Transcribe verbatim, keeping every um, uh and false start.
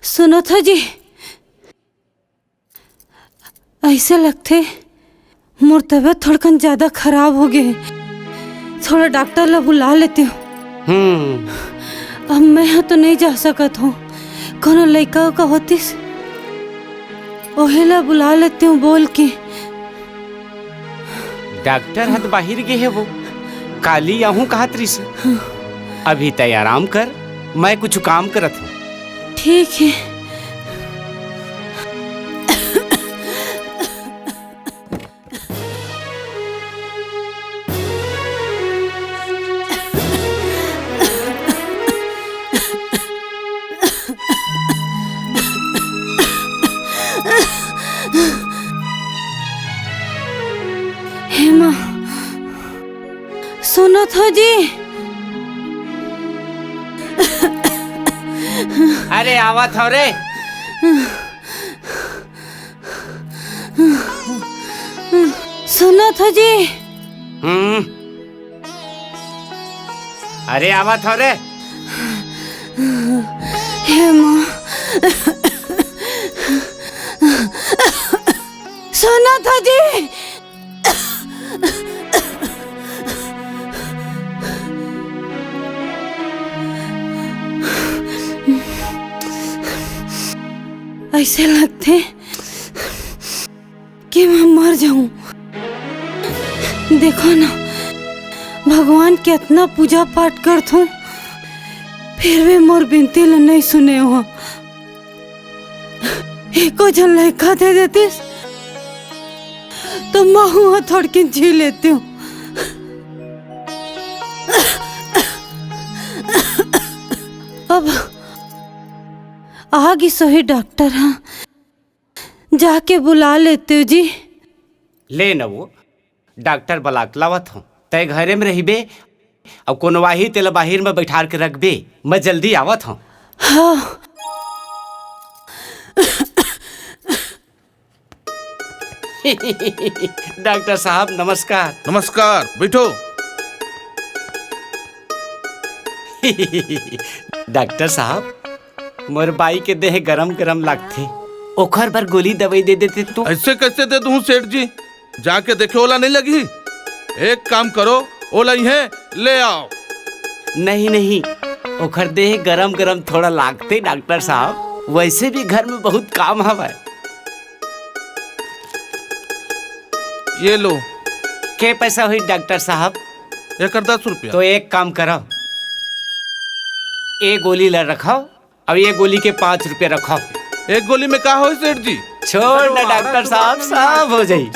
सुनत हो जी, अइसे लगथे मोर तबीयत थोड़कन ज्यादा खराब हो गे हे। थोड़ा डॉक्टर ला बुला लेतेंव। हम्म। अब मैं ह तो नइ जा सकत हंव, कोनो लइका उका होतिस, ओहे ला बुला लेतेंव बोल के। डॉक्टर ह तो बाहिर गे हे, वो काली आहूं कहत रिहिस। अभी तैं आराम कर, मैं कुछ काम करत हंव। ठीक हे। हे माँ, सुनत हो जी? अरे, आवत हंव रे। सुनत हो जी? हम्म। अरे, आवत हंव रे। हे माँ। सुनत हो जी? अइसे लगथे कि मैं मर जाहूं। देखो ना, भगवान के अतना पूजा पाठ करथंव, फिर भी मोर बिनती ल नइ सुने हो। एको झन लइका दे देतिस, त महूं ह थोड़किन जी लेतेंव। अब आ गिस होही डॉक्टर ह, जाके बुला लेतेंव जी। ले न वो, डॉक्टर बला के लावत हंव, तैं घरे में रहिबे, अउ कोनो आही तेला बाहिर में बइठार के रखबे, मैं जल्दी आवत हंव। हाँ। डॉक्टर साहब, नमस्कार। नमस्कार, बइठो। डॉक्टर साहब, मोर बाई के देह गरम गरम लागथे, ओखर बर गोली दवई दे देते तो। अइसे कइसे दे दूं सेठ जी? जाके देखे, ओला नइ लगही। एक काम करो, ओला इहें ले आओ। नहीं, नहीं, ओखर देह गरम गरम थोड़ा लागथे डॉक्टर साहब, वइसे भी घर में बहुत काम हवय। ये लो। के पैसा होही डॉक्टर साहब? एकर दस रुपया। तो एक काम करव, ए गोली ला रखव, अउ ये गोली के पाँच रुपया रखव। एक गोली में का होही सेठ जी? छोड़ ना डॉक्टर साहब, सब हो जाही।